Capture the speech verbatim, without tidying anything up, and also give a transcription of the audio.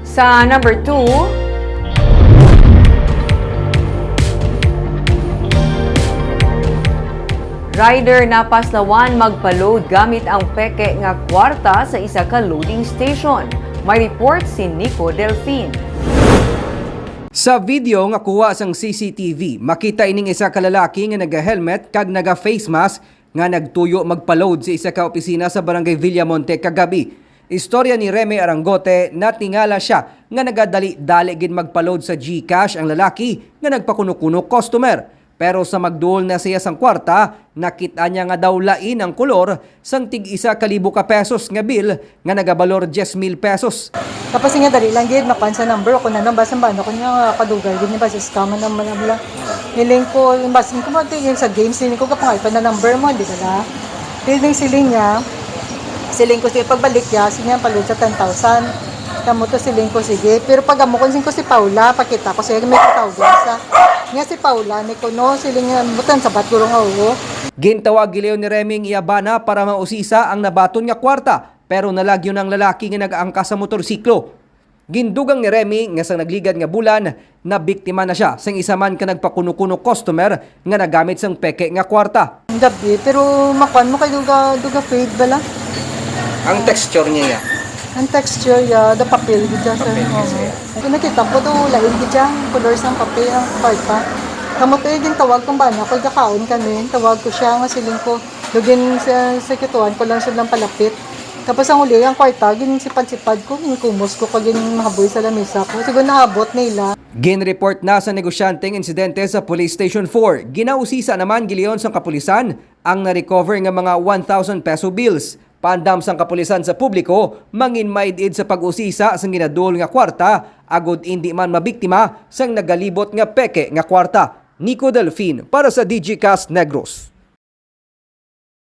Sa number two, rider napaslawan magpa-load gamit ang peke nga kwarta sa isa ka loading station. May report si Nico Delfin. Sa video nga kuha sang C C T V, makita ining isa ka lalaki nga naga-helmet kag naga-face mask nga nagtuyo magpa-load sa isa ka opisina sa Barangay Villamonte kagab-i. Istorya ni Remy Arangote, natingala sia nga nagadali-dali gid magpa-load sa GCash ang lalaki nga nagpakuno-kuno customer. Pero sa magduol na siya sang kwarta, nakit-an niya nga daw lain ang kolor sang tig-isa ka libo ka pesos nga bill nga nagabalor diyes mil pesos. Tapos nga dali lang gid makuan sa number, ako na lang basta ba ano ko niya, kadugay gid ni ba sa scam na man lang. Hiling ko, basin ko mo tingin sa games, hiling ko kapangay pa na number mo, di ba la? Hiling siling niya, siling ko siya pagbalik niya, sinya pa-load sa ten thousand. Kamo to siling ko, sige. Pero pag amo ko, siling ko si Paula, pakita ko siya, may katawgan sa. Nga si Paula, ni ko, no, siling niya, butan sa bat guro nga, oo. Gintawag gilayon ni Remy ang iya bana para mausisa ang nabaton nga kwarta, pero nalagyo na ang lalaki nga nag-aangkas sa motorsiklo. Gindugang ni Remy nga sang nagligad nga bulan, nabiktima na sia sang isa man ka nagpakuno-kuno customer nga nagamit sang peke nga kwarta. Ang gabi, pero makuan mo kay duga, duga fade bala. Ang texture niya, ya? Ang texture ya, the papel gid siya, sir. Papel gid siya. Oo. Kung nakita ko to, lain gid siya ang color sang papel, ang kwarta. Kamo to, eh, gintawag kong bana, kay gakaon kami, tawag ko siya, nga siling ko, lugin sa, sa kituan ko lang siya lang palapit. Tapos ang uli, ang kwarta, gin sipad-sipad ko, gin kumos ko, kag gin mahaboy sa lamisa ko. Siguro naabot nila. Gin-report na sa negosyante ang insidente sa Police Station four. Ginausisa naman gilayon sang kapulisan ang na-recover nga mga one thousand peso bills. Paandam sang kapulisan sa publiko, mangin maid-id sa pag-usisa sang ginaduol nga kwarta, agod indi man mabiktima sang nagalibot nga peke nga kwarta. Nico Delfin para sa Digicast Negros.